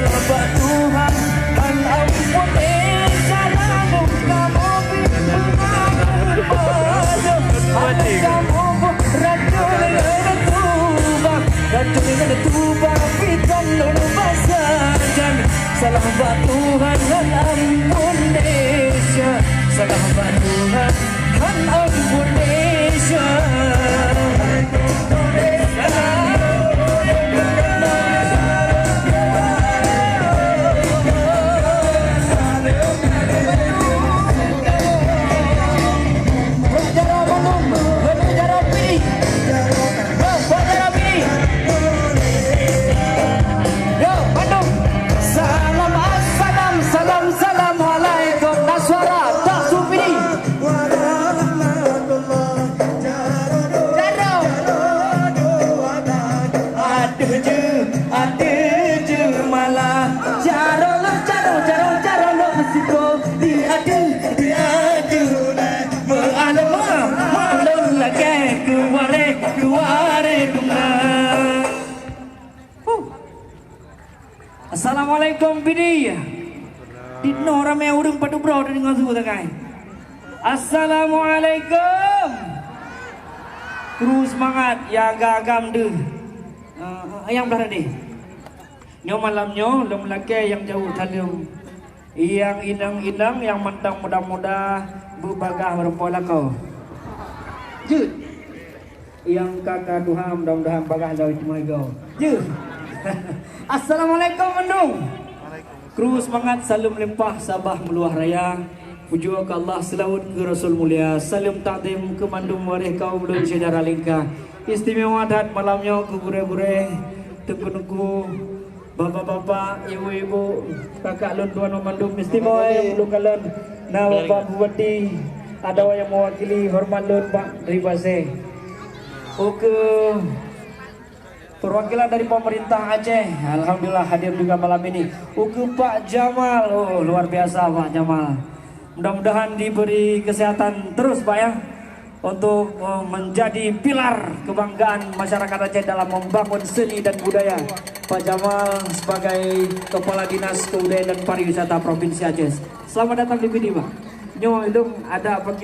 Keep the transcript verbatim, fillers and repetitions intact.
Bak Tuhan, han amphon desya, lalu kamoe pih meungaku padum. Hana kamoe boh racôn ngon tuba, racôn ngon tuba pih kon lôn basa jan. Salah bak Tuhan, han amphon desya, salah bak Tuhan, han amphon desya. Salam, assalam, salam, salam alaikum. Naswara, tak supini. Warahmatullah. Carong. Aduh ju, aduh ju malah. Carong lo, carong, carong, carong lo siko. Di aduh, di aduh. Meualama, maklum lakée kuware, kuware duna. Huh. Assalamualaikum, Bidi. Di noe ramé ureuëng padubroe deungon su sagai. Assalamualaikum. Kru seumangat, ya agam deuh. Uh, yang belah ni. Nyoe malam nyoe, lôn lakée nyang jaweueb saleuem. Nyang inong-inong, nyang mantong muda-muda, beubagaih meurumpok lakoe. Jeuet. Nyang ka-ka tuha mudah-mudahan bagaih lom teuma igoe. Jeuet. Assalamualaikum mandum. Kru seumangat, saleuem limpah, sabah meuluwah raya. Pujoe keu Allah, seulaweuet keu Rasul mulia, saleuem takzim keu mandum waréh kaum lôn syedara lingka. Istimewa that malam nyoe keu gurée-gurée, teungku-teungku, bapak-bapak, ibu-ibu, kakak lôn tuan mandum, istimewa nyang lôn kalon na Bapak Bupati, adoe nyang mewakili hormat lôn Pak Ribase. Oke, perwakilan dari pemerintah Aceh, alhamdulillah hadir juga malam ini. Oke, Pak Jamal, oh luar biasa Pak Jamal. Mudah-mudahan diberi kesehatan terus, Pak, ya, untuk, eh, menjadi pilar kebanggaan masyarakat Aceh dalam membangun seni dan budaya. Pak Jamal sebagai Kepala Dinas Kebudayaan dan Pariwisata Provinsi Aceh. Selamat datang di Pidie, Pak. Nyoe lôn ada bagi